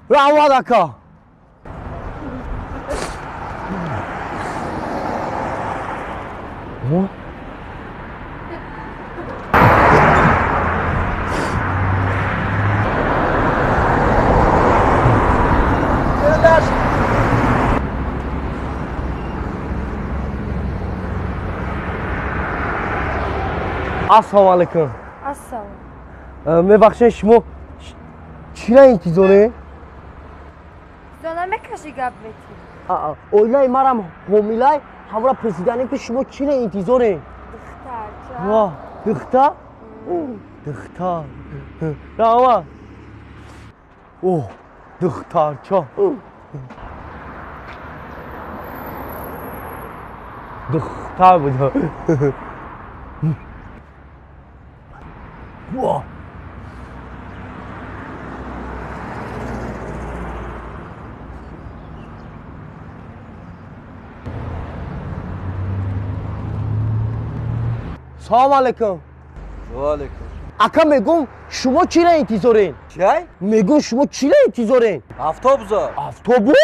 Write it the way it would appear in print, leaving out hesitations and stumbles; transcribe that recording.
Раҳмат, ака. Ассалому алайкум. Ассалом. Мебахшед, шумо чира интизоре? Зона мекаши, гап мети. Оилаи марам ҳомилай, ҳамра пурсиданем, ки шумо чира интизоре? Духтарча. Духтар, духтар. Раҳмат. О, духтарча, духтар буда. Во! Салом алейкум. Ваалейкум. Ака, мегум, шумо чира интизорен? Чай? Мегум, шумо чира интизорен? Автобуса. Автобус?